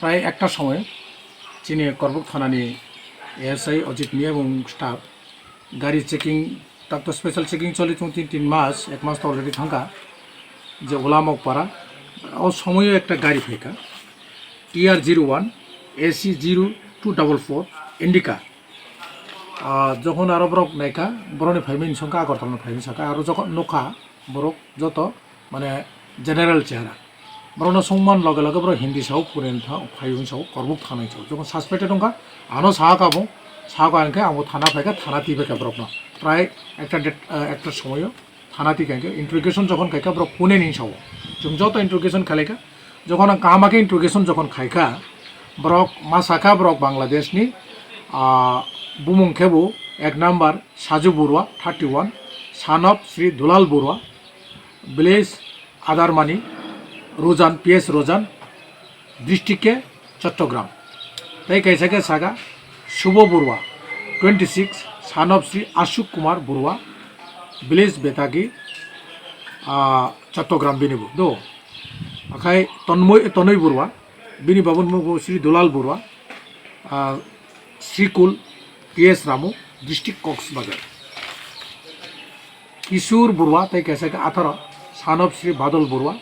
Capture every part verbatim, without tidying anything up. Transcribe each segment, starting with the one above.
প্রায় একটা সময় চিনি করবুক থানানি এএসআই অজিত মিয়া এবং স্টাফ গাড়ি চেকিং, তার তো স্পেশাল চেকিং চলে তিন তিন মাস, এক মাস তো অলরেডি থাকা, যে ওলামকপাড়া, ও সময়ও একটা গাড়ি ফাইকা, TR zero one AC zero two double four Indica. Jokhon aro borok naikha, borokni phaimani songkha, Agartala ni phaimani songkha, aro jokhon nukha borok joto, mane, general chehara. Borokno songman loge loge borok Hindi sao, Korean sao, phaiwi sao, korbuk thanai sao. Jokhon suspected wngkha, ano sahaka bo, sahaka hinkhe abo thana phaikha, thana twi phaikha borokno. Prai ekta date, ekta somoyo thana twi khaikha, interrogation jokhon khaikha borok Pune ni sao. Chwng joto interrogation khalaikha, jokhon ang kaham khe interrogation jokhon khaikha, borok ma sakha borok Bangladesh ni, ah, bumung khe bo ek number Saju Borua, thirty one, son of Sri Dulal Borua, village Adarmani, Rojan, P S Rojan, district khe Chattogram. Tei kaisa khe saka Subho Borua, twenty six, son of Sri Ashok Kumar Borua, village Betagi, ah, Chattogram bini bo do. Akhai Tonmoi, Tonoi Borua, bini babun mugo Sri Dulal Borua, ah, Srikul, P S Ramu, district Cox's Bazar. Kishore Borua tei kaisa khe atharo, son of Sri Badal Borua,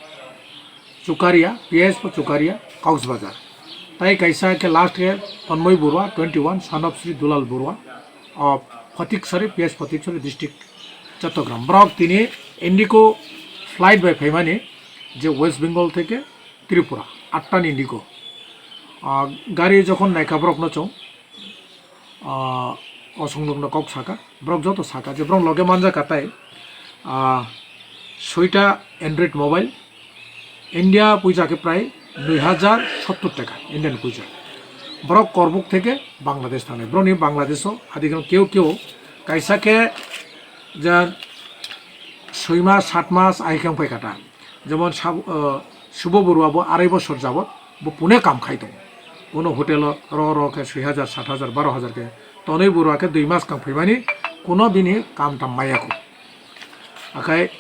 Chukaria, P S po Chukaria, Cox's Bazar. Tai kaisa khe last khe Tonmoi Borua, twenty one, son of Sri Dulal Borua of Phatiksari, P S Phatiksari district, Chattogram. Borok tini Indigo flight bai phaimani je West Bengal theke Tripura, atta ni Indigo. Ah, gari jokhon naikha borokno chwng, ah, o songnokno kok saka, borok joto saka je borok loge manjak ka tai, ah, soita Android mobile, India puisa khe prai dui hajar sottor taka, Indian puisa. Borok Korbuk theke Bangladesh thangnai. Borokni Bangladesh o adigeno keu keu kaisa khe ja soi mas, sat mas ahikhe wngpai kha ta. Jemon sab-, ah, Subho Borua bo arai bosor jabot bo Pune kam khai tongo. Kuno hotel o ro ro khe soi hajar, sat hajar, baro hajar khe. Tonoi Borua khe dui mas kam phaimani kuno bini kam tam maya kho. Akhai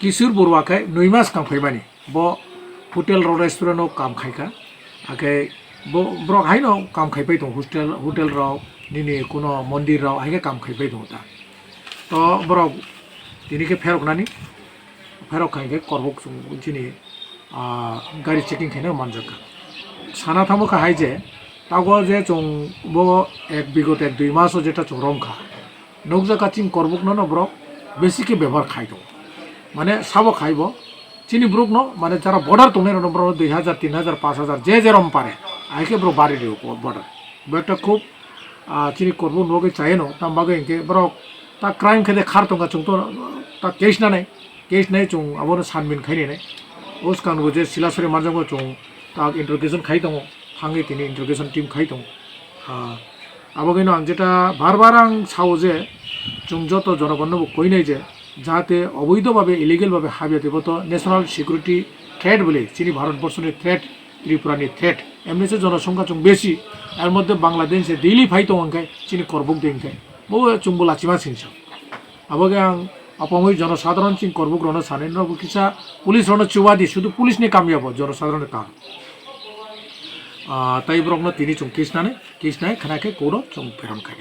Kishore Borua khe nui mas kam phaimani. Bo hotel rok, restaurant o kam khai kha. Akhai bo, borok haino kam khai pai tongo, hostel, hotel rok, nini kuno mondir rok hai khe kam khai pai tongo ta. To borok tini khe pherok nani, pherok khai khe Korbuk chwng chini, ah, gari checking khaina manjak kha. Sana thangma kha hai je, tago je chwng bo ek bigot ek dui mas o jeta chwng rom kha. Nukjak kha chini Korbuk no no borok besi khe bebohar khai tongo. Mane sabo khai bo, chini borok no, mane jara border tongnai rok no borok no dui hajar, tin hajar, paanch hajar, je jerom pare, hai khe borok bari rio border. Bo ekta khub, ah, chini Korbuk no bagwi chayeno, tam bagwi hinkhe borok ta crime khe de khar tongkha chwng to, ta case nanai, case nai chwng abono sanmin khai nai. O swkang bo je Silasori manjakgo chwng ta interrogation khai tongo, thangwi tini interrogation team khai tongo. Ah, abo khe no ang jeta bar bar ang sao je chwng joto jonogon no bo koi nai je jahate oboido babe, illegal babe habya tei bo to national security threat bole chini Bharat borso ni threat, Tripura ni threat. Emni se jonosongkha chwng besi, er moddhe Bangladesh se daily phai tongo hwnkhe chini Korbuk de hwnkhe bo chwng bo lachima singsa. Abo khe ang apamwi jonosadharon chini Korbuk rok no sanai, norok bo kisa police rok no chuba di, sudu police ni kam ya bo, jonosadharon ni kam. Ah, tai borok no tini chwng case nani, case nai khna khe court o chwng pheron khai.